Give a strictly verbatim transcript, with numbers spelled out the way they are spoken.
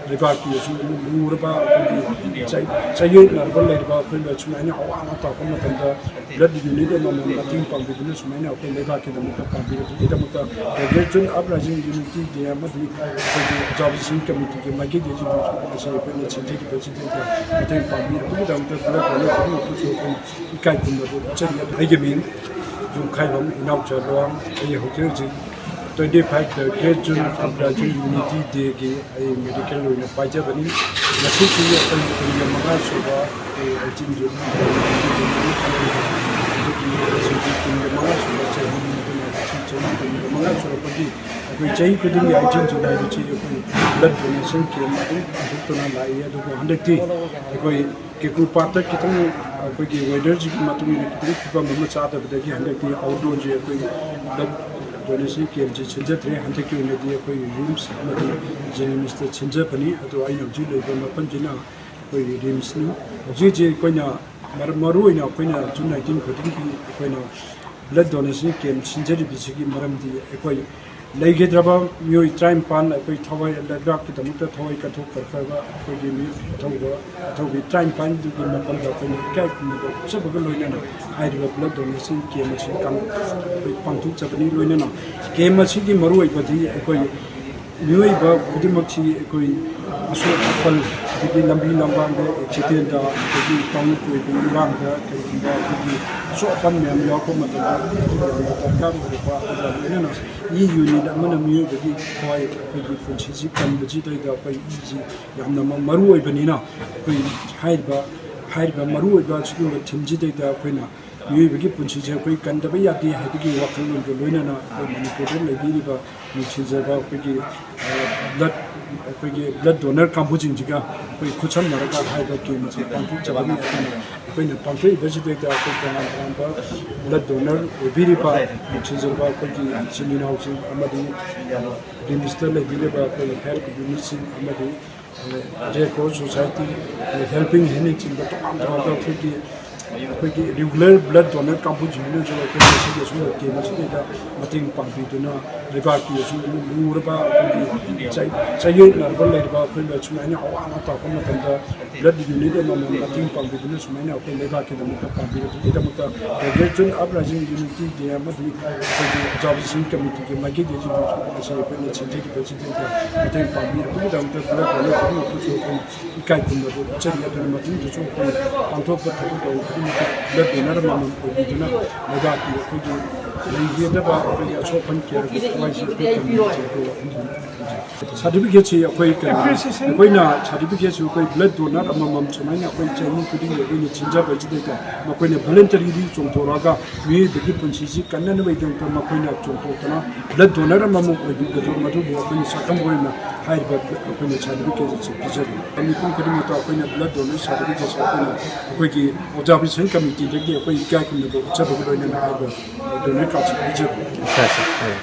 ꯂꯩꯕꯥꯛꯀꯤ ꯑꯁꯨꯝ ꯂꯨꯔꯕ ꯑꯩꯈꯣꯏꯒꯤ ꯆꯩ-, ꯆꯌꯣꯜꯅꯔꯕ ꯂꯩꯔꯤꯕ ꯑꯩꯈꯣꯏꯅ ꯁꯨꯃꯥꯏꯅ ꯑꯋꯥ ꯑꯅꯥ ꯇꯧꯔꯛꯄ ꯃꯇꯝꯗ blood unit ꯑꯃꯃꯝ ꯃꯇꯦꯡ ꯄꯥꯡꯕꯤꯗꯨꯅ ꯁꯨꯃꯥꯏꯅ ꯑꯩꯈꯣꯏ ꯂꯩꯕꯥꯛꯀꯤꯗꯃꯛꯇ ꯄꯥꯡꯕꯤꯔꯛꯄꯒꯤꯗꯃꯛꯇ Graduation Uprising Unity Day ꯑꯃꯗꯤ ꯑꯩꯈꯣꯏꯒꯤ Observation Committeeꯒꯤ ꯃꯥꯏꯀꯩꯗꯒꯤ ꯃꯁꯤ ꯑꯩꯈꯣꯏꯅ ꯁꯤꯟꯖꯈꯤꯕꯁꯤꯗꯩꯗ ꯃꯇꯦꯡ ꯄꯥꯡꯕꯤꯔꯛꯄꯒꯤꯗꯃꯛꯇ blood donor ꯈꯨꯗꯤꯡꯃꯛꯄꯨꯁꯨ ꯑꯩꯈꯣꯏ ꯏꯀꯥꯏ ꯈꯨꯝꯅꯕ ꯎꯠꯆꯔꯤ꯫ ꯑꯩꯒꯤ ꯃꯤꯡ ꯌꯨꯝꯈꯥꯏꯕꯝ ꯏꯅꯥꯎꯆꯥ ꯂꯣꯡ꯫ ꯑꯩ ꯍꯧꯖꯤꯛ ꯍꯧꯖꯤꯛ twenty five the Great June Uprising Unity Dayꯒꯤ ꯑꯩ medical ꯑꯣꯏꯅ ꯄꯥꯏꯖꯕꯅꯤ꯫ ꯉꯁꯤꯁꯤ ꯑꯩꯈꯣꯏ ꯀꯨꯟꯒ ꯃꯉꯥ ꯁꯨꯕ ꯑꯩꯈꯣꯏ eighteen June ꯑꯗꯨꯒꯤ ꯉꯁꯤꯁꯤ ꯀꯨꯟꯒ ꯃꯉꯥ ꯁꯨꯕ ꯆꯍꯤꯅꯤ꯫ ꯑꯗꯨꯅ ꯉꯁꯤ ꯆꯍꯤ ꯀꯨꯟꯒ ꯃꯉꯥ ꯁꯨꯔꯛꯄꯒꯤ ꯑꯩꯈꯣꯏ ꯆꯍꯤ ꯈꯨꯗꯤꯡꯒꯤ eighteen June ꯍꯥꯏꯕꯁꯤ ꯑꯩꯈꯣꯏ blood donation camp ꯑꯗꯨꯝ ꯄꯥꯡꯊꯣꯛꯇꯨꯅ ꯂꯥꯛꯏ꯫ ꯑꯗꯨꯕꯨ ꯍꯟꯗꯛꯇꯤ ꯑꯩꯈꯣꯏ ꯀꯦꯀꯨ ꯄꯥꯠꯇ ꯈꯤꯇꯪ ꯑꯩꯈꯣꯏꯒꯤ weatherꯁꯤꯒꯤ ꯃꯇꯨꯡ ꯏꯟꯅ ꯈꯤꯇꯪ ꯐꯤꯕꯝ ꯑꯃ ꯆꯥꯗꯕꯗꯒꯤ ꯍꯟꯗꯛꯇꯤ outdoorꯁꯤ ꯑꯩꯈꯣꯏ blood donation campꯁꯤ ꯁꯤꯟꯖꯗ꯭ꯔꯦ꯫ ꯍꯟꯗꯛꯀꯤ ꯑꯣꯏꯅꯗꯤ ꯑꯩꯈꯣꯏ RIMS ꯑꯃꯗꯤ JNIMSꯇ ꯁꯤꯟꯖꯕꯅꯤ꯫ ꯑꯗꯣ ꯑꯩꯅ ꯍꯧꯖꯤꯛ ꯂꯩꯕ ꯃꯐꯝꯁꯤꯅ ꯑꯩꯈꯣꯏꯒꯤ RIMSꯅꯤ꯫ ꯍꯧꯖꯤꯛ ꯍꯧꯖꯤꯛ ꯑꯩꯈꯣꯏꯅ ꯃꯔ-, ꯃꯔꯨ ꯑꯣꯏꯅ ꯑꯩꯈꯣꯏꯅ June nineteen ꯈꯨꯗꯤꯡꯒꯤ ꯑꯩꯈꯣꯏꯅ blood donation camp ꯁꯤꯟꯖꯔꯤꯕꯁꯤꯒꯤ ꯃꯔꯝꯗꯤ ꯑꯩꯈꯣꯏ ꯂꯩꯈꯤꯗ꯭ꯔꯕ ꯃꯤꯑꯣꯏ ꯇꯔꯥꯅꯤꯄꯥꯟ ꯑꯩꯈꯣꯏ ꯊꯋꯥꯏ ꯂꯩꯕꯥꯛꯀꯤꯗꯃꯛꯇ ꯊꯋꯥꯏ ꯀꯠꯊꯣꯛꯈ꯭ꯔꯕ ꯑꯩꯈꯣꯏꯒꯤ ꯃꯤꯑꯣꯏ ꯑꯊꯧꯕ, ꯑꯊꯧꯕꯤ ꯇꯔꯥꯅꯤꯄꯥꯟꯗꯨꯒꯤ ꯃꯐꯝꯗ ꯑꯩꯈꯣꯏꯅ ꯏꯀꯥꯏ ꯈꯨꯝꯅꯕ ꯎꯠꯆꯕꯒ ꯂꯣꯏꯅꯅ ꯍꯥꯏꯔꯤꯕ blood donation camp ꯑꯁꯤ ꯀꯥꯡ-, ꯑꯩꯈꯣꯏ ꯄꯥꯡꯊꯣꯛꯆꯕꯅꯤ꯫ ꯂꯣꯏꯅꯅ camp ꯑꯁꯤꯒꯤ ꯃꯔꯨꯑꯣꯏꯕꯗꯤ ꯑꯩꯈꯣꯏ ꯃꯤꯑꯣꯏꯕ ꯈꯨꯗꯤꯡꯃꯛꯁꯤ ꯑꯩꯈꯣꯏ ꯑꯁꯣꯛ ꯑꯄꯟ, ꯑꯗꯒꯤ ꯂꯝꯕꯤ ꯂꯝꯕꯥꯡꯗ accidentꯇ, ꯑꯗꯒꯤ ꯇꯥꯎꯅ ꯀꯣꯏꯕꯒꯤ ꯏꯔꯥꯡꯗ ꯀꯔꯤꯒꯨꯝꯕ ꯑꯩꯈꯣꯏꯒꯤ ꯑꯁꯣꯛ ꯑꯄꯟ ꯃꯌꯥꯝ ꯌꯥꯎꯔꯛꯄ ꯃꯇꯝꯗ ꯌꯥꯝꯅ ꯗꯔꯀꯥꯔ ꯑꯣꯏꯔꯛꯄ, ꯑꯗꯨꯒ ꯂꯣꯏꯅꯅ ꯏ unit ꯑꯃꯅ ꯃꯤꯑꯣꯏꯕꯒꯤ ꯊꯋꯥꯏ, ꯑꯩꯈꯣꯏꯒꯤ ꯄꯨꯟꯁꯤꯁꯤ ꯀꯟꯕꯁꯤꯗꯩꯗ ꯑꯩꯈꯣꯏ ꯏꯁꯤ ꯌꯥꯝꯅ ꯃ-, ꯃꯔꯨ ꯑꯣꯏꯕꯅꯤꯅ ꯑꯩꯈꯣꯏ ꯍꯥꯏꯔꯤꯕ, ꯍꯥꯏꯔꯤꯕ ꯃꯔꯨ ꯑꯣꯏꯕ ꯑꯁꯤꯒꯨꯝꯕ themeꯁꯤꯗꯩꯗ ꯑꯩꯈꯣꯏꯅ ꯃꯤꯑꯣꯏꯕꯒꯤ ꯄꯨꯟꯁꯤꯁꯦ ꯑꯩꯈꯣꯏ ꯀꯟꯗꯕ ꯌꯥꯗꯦ ꯍꯥꯏꯕꯒꯤ ꯋꯥꯈꯜꯂꯣꯟꯒ ꯂꯣꯏꯅꯅ ꯑꯩꯈꯣꯏ ꯃꯅꯤꯄꯨꯔꯗ ꯂꯩꯕꯤꯔꯤꯕ ꯅꯨꯡꯁꯤꯖꯕ ꯑꯩꯈꯣꯏꯒꯤ, ꯑ, blood, ꯑꯩꯈꯣꯏꯒꯤ blood donor ꯀꯥꯡꯕꯨꯁꯤꯡꯁꯤꯒ ꯑꯩꯈꯣꯏ ꯈꯨꯠꯁꯝꯅꯔꯒ ꯍꯥꯏꯕ camp ꯑꯁꯤ ꯄꯥꯡꯊꯣꯛꯆꯕꯅꯤ꯫ ꯑꯗꯨꯅ ꯑꯩꯈꯣꯏꯅ ꯄꯥꯡꯊꯣꯛꯏꯕꯁꯤꯗꯩꯗ ꯑꯩꯈꯣꯏ ꯇꯣꯉꯥꯟ ꯇꯣꯉꯥꯟꯕ blood donor ꯑꯣꯏꯕꯤꯔꯤꯕ ꯅꯨꯡꯁꯤꯖꯔꯕ ꯑꯩꯈꯣꯏꯒꯤ ꯏꯆꯤꯟ ꯏꯅꯥꯎꯁꯤꯡ ꯑꯃꯗꯤ, ꯑ, RIMSꯇ ꯂꯩꯕꯤꯔꯤꯕ ꯑꯩꯈꯣꯏ health unitꯁꯤꯡ ꯑꯃꯗꯤ, ꯑ, Red Cross Society, ꯑ, Helping Handꯅꯆꯤꯡꯕ ꯇꯣꯉꯥꯟ ꯇꯣꯉꯥꯟꯕ ꯑꯩꯈꯣꯏꯒꯤ ꯑꯩꯈꯣꯏꯒꯤ ꯔꯤꯒꯨꯂꯔ ꯕ꯭ꯂꯗ ꯗꯣꯅꯔ ꯀꯥꯡꯕꯨꯁꯤꯡꯗꯨꯅꯁꯨ ꯑꯩꯈꯣꯏ ꯃꯁꯤꯗꯁꯨ ꯀꯦꯝ ꯑꯁꯤꯗꯩꯗ ꯃꯇꯦꯡ ꯄꯥꯡꯕꯤꯗꯨꯅ ꯂꯩꯕꯥꯛꯀꯤ ꯑꯁꯨꯝ ꯂꯨꯔꯕ ꯑꯩꯈꯣꯏꯒꯤ ꯆꯩ-, ꯆꯌꯣꯜꯅꯔꯕ ꯂꯩꯔꯤꯕ ꯑꯩꯈꯣꯏ ꯁꯨꯃꯥꯏꯅ ꯑꯋꯥ ꯑꯅꯥ ꯇꯧꯔꯛꯄ ꯃꯇꯝꯗ ꯕ꯭ꯂꯗ ꯌꯨꯅꯤꯠ ꯑꯃꯃꯝ ꯃꯇꯦꯡ ꯄꯥꯡꯕꯤꯗꯨꯅ ꯁꯨꯃꯥꯏꯅ ꯑꯩꯈꯣꯏ ꯂꯩꯕꯥꯛꯀꯤꯗꯃꯛꯇ ꯄꯥꯡꯕꯤꯔꯛꯄꯒꯤꯗꯃꯛꯇ ꯒ꯭ꯔꯦꯖꯨꯑꯦꯁꯟ ꯑꯞꯔꯥꯏꯖꯤꯡ ꯌꯨꯅꯤꯇꯤ ꯗꯦ ꯑꯃꯗꯤ ꯑꯩꯈꯣꯏꯒꯤ ꯑꯣꯕꯖꯥꯔꯕꯦꯁꯟ ꯀꯃꯤꯇꯤꯒꯤ ꯃꯥꯏꯀꯩꯗꯒꯤ ꯑꯁꯤ ꯑꯩꯈꯣꯏꯅ ꯁꯤꯟꯖꯈꯤꯕꯁꯤꯗꯩꯗ ꯃꯇꯦꯡ ꯄꯥꯡꯕꯤꯔꯛꯄꯒꯤꯗꯃꯛꯇ ꯕ꯭ꯂꯗ ꯗꯣꯅꯔ ꯈꯨꯗꯤꯡꯃꯛꯄꯨꯁꯨ ꯑꯩꯈꯣꯏ ꯏꯀꯥꯏ ꯈꯨꯝꯅꯕ ꯎꯠꯆꯔꯤ꯫ ꯑꯗꯨꯅ ꯃꯇꯨꯡꯗꯁꯨ ꯑꯩꯈꯣꯏ ꯄꯥꯡꯊꯣꯛꯄ ꯊꯕꯛ ꯊꯧꯔꯝ ꯈꯨꯗꯤꯡꯃꯛꯇ ꯕ꯭ꯂꯗ ꯗꯣꯅꯔ ꯑꯃꯃꯝ ꯑꯣꯏꯕꯤꯗꯨꯅ ꯂꯩꯕꯥꯛꯀꯤ ꯑꯩꯈꯣꯏꯒꯤ ꯂꯩꯒꯗꯕ ꯑꯩꯈꯣꯏꯒꯤ ꯑꯁꯣꯛ ꯑꯄꯟ ꯀꯌꯥꯒꯤ ꯊꯋꯥꯏꯁꯤ ꯑꯩꯈꯣꯏ ꯀꯝꯕꯤꯔꯛꯀꯦ꯫ ꯁꯥꯔꯇꯤꯐꯤꯀꯦꯠꯁꯤ ꯑꯩꯈꯣꯏ ꯀꯩꯅꯣ, ꯑꯩꯈꯣꯏꯅ ꯁꯥꯔꯇꯤꯐꯤꯀꯦꯠꯁꯤ ꯑꯩꯈꯣꯏ ꯕ꯭ꯂꯗ ꯗꯣꯅꯔ ꯑꯃꯃꯝ ꯁꯨꯃꯥꯏꯅ ꯑꯩꯈꯣꯏ ꯆꯍꯤ ꯈꯨꯗꯤꯡꯒꯤ ꯑꯩꯈꯣꯏꯅ ꯁꯤꯟꯖꯕꯁꯤꯗꯩꯗ ꯃꯈꯣꯏꯅ ꯚꯣꯂꯟꯇꯔꯤꯂꯤ ꯆꯣꯡꯊꯣꯔꯛꯑꯒ ꯃꯤꯑꯣꯏꯕꯒꯤ ꯄꯨꯟꯁꯤꯁꯤ ꯀꯟꯅꯅꯕꯒꯤꯗꯃꯛꯇ ꯃꯈꯣꯏꯅ ꯆꯣꯡꯊꯣꯛꯇꯅ ꯕ꯭ꯂꯗ ꯗꯣꯅꯔ ꯑꯃꯃꯝ ꯑꯣꯏꯕꯤꯕꯗꯣ ꯃꯗꯨꯕꯨ ꯑꯩꯈꯣꯏꯅ ꯁꯛꯈꯪꯕ ꯑꯣꯏꯅ ꯍꯥꯏꯔꯤꯕ ꯑꯩꯈꯣꯏꯅ ꯁꯥꯔꯇꯤꯐꯤꯀꯦꯠ ꯑꯁꯤ ꯄꯤꯖꯔꯤ꯫ ꯃꯤꯄꯨꯝ ꯈꯨꯗꯤꯡꯃꯛꯇ ꯑꯩꯈꯣꯏꯅ ꯕ꯭ꯂꯗ ꯗꯣꯅꯔ ꯁꯥꯔꯇꯤꯐꯤꯀꯦꯠꯁꯦ ꯑꯩꯈꯣꯏꯅ ꯑꯩꯈꯣꯏꯒꯤ ꯑꯣꯕꯖꯥꯔꯕꯦꯁꯟ ꯀꯃꯤꯇꯤꯗꯒꯤ ꯑꯩꯈꯣꯏ ꯏꯀꯥꯏ ꯈꯨꯝꯅꯕ ꯎꯠꯆꯕꯒ ꯂꯣꯏꯅꯅ ꯍꯥꯏꯔꯤꯕ ꯗꯣꯅꯔ ꯀꯥꯔꯗꯁꯦ ꯄꯤꯖꯕꯅꯤ꯫ ꯑꯠꯆꯥ, ꯑꯠꯆꯥ꯫ ꯍꯣꯏ꯫